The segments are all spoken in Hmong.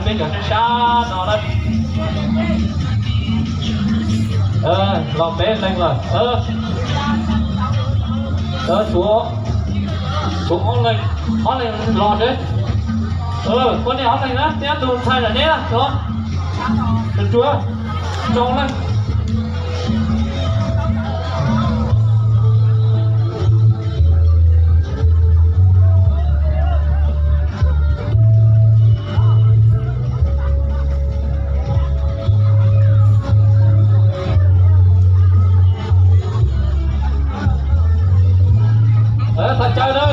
Peb cov sab sab no na. Los peb leeg lawm. Tshuav, tshuav ob leeg, ob leeg los seb. Poj niam ob leeg na, thiab tus ntxhais lawm neb, tus ruam, rau leej. Thaj chaw na,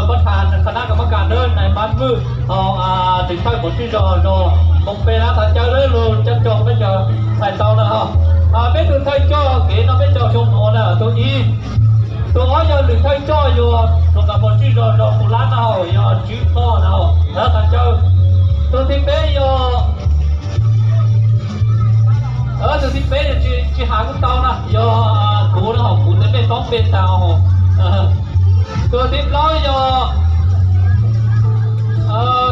pab tham khas nab kam mab kas na, nais Mab Vwj, ho tus thawj pov tsij zog zos Moos Pes na, thaj chaw na, lug coj coj peb cov ntxhais tau na ho. Peb tus thawj coj kev no peb coj xyoo no na, tus ib. Tus ob yog lwm thawj coj yog tus kam pov tsij zog zos Pus Lab na, yog Tswv Thoj na, thaj chaw. Tus thib peb yog, tus thib peb yog tsis has kuj tau na, yog kuv na, kuv ntawd peb paub npe tas. Tus thib plaub yog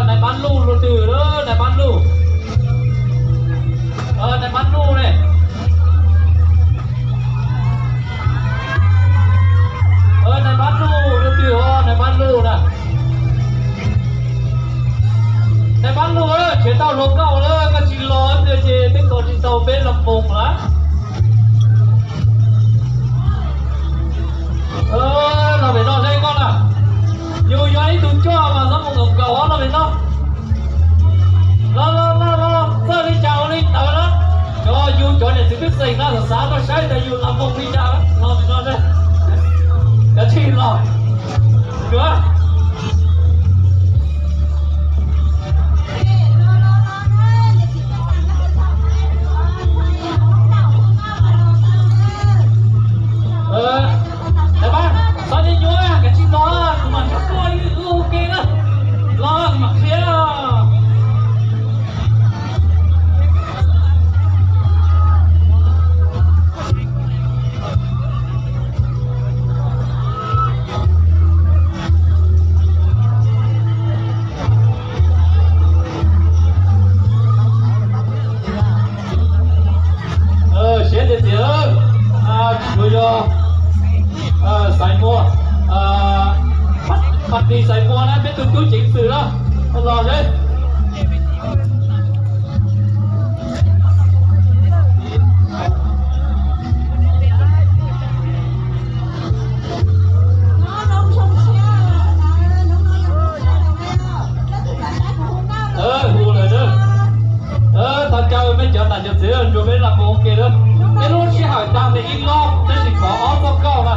nais Mab Luj, luag twg, nais Mab Luj. Nais Mab Luj ne. Nais Mab Luj, luag twg os, nais Mab Luj na. Nais Mab Luj, tseem tau hluas nkauj lawm, koj tsis los tiag ces twb tos tsis tau peb los mus lawm. Los pem no seb koj na. Yus yog ib tug coj mas txhob mus nkaum nkaus os, los pem no. Los los los los, txawj li cas ua li ntawd na. Cov yus cov niam txiv pej xeem no xav koj saib tias yus los mus li cas, los pem no seb. Kav tsij los. Txhob nyuaj nyuaj, kav tsij los, kuv mam nrog koj ua ke na. Los kuv mam qhia. Siab tiag tiag, tsuas yog Xaiv Muas, Pab Tis Xaiv Muas na, peb tus tub ceev xwm na, los seb. Hu lawm na. Thov caw peb cov nam cov txiv ntsuag peb los mus ua ke na. Peb lub sij hawm tag li ib lub, tab sis pov ob txoj kauj na.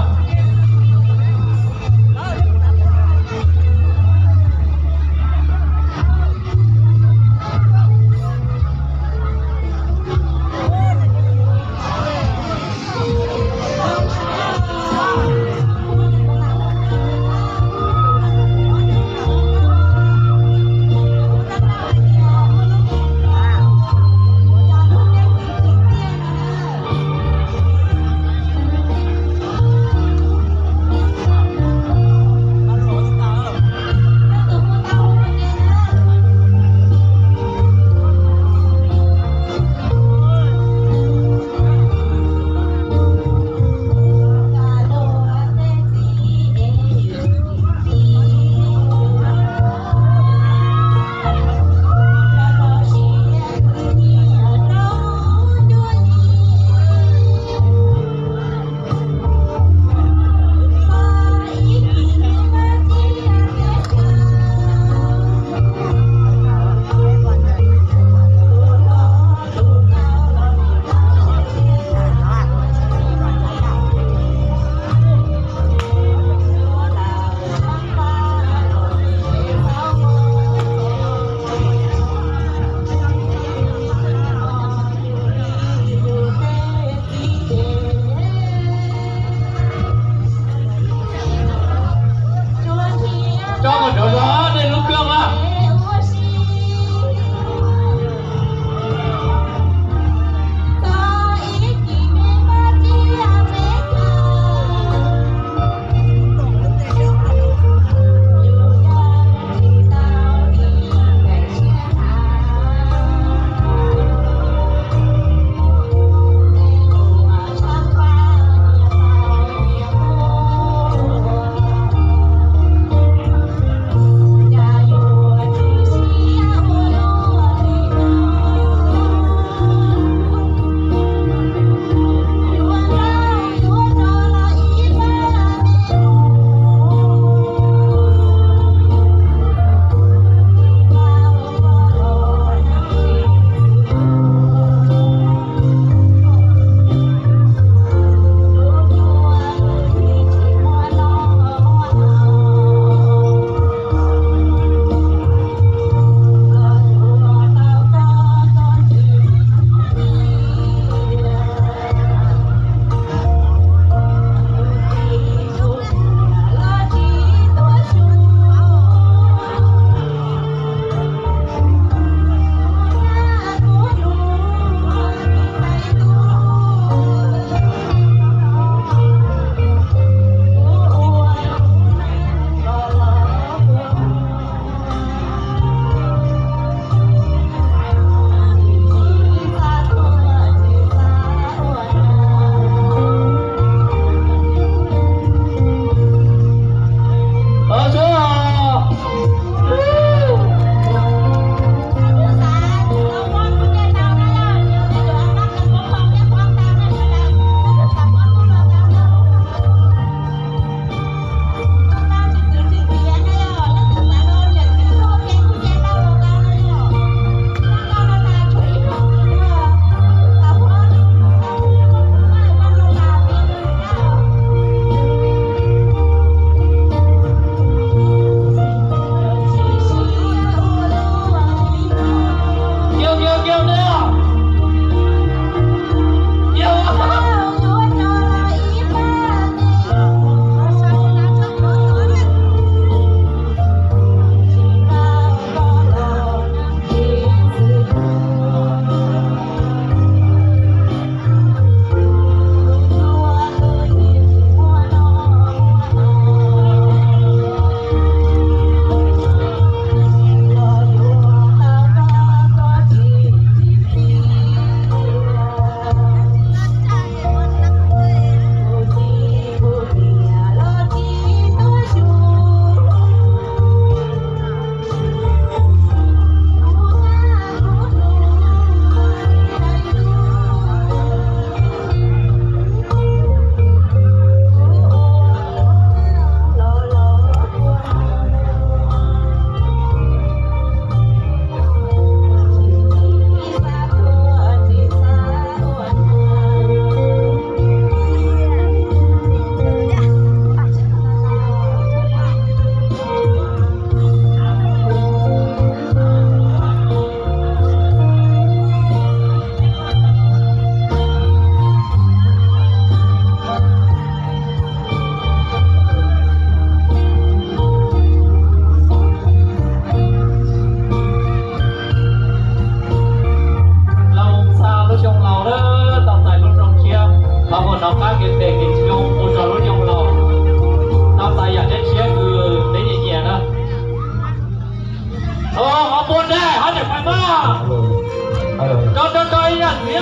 Ib yam li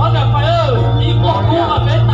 ob niam pais, ib puas kub mas peb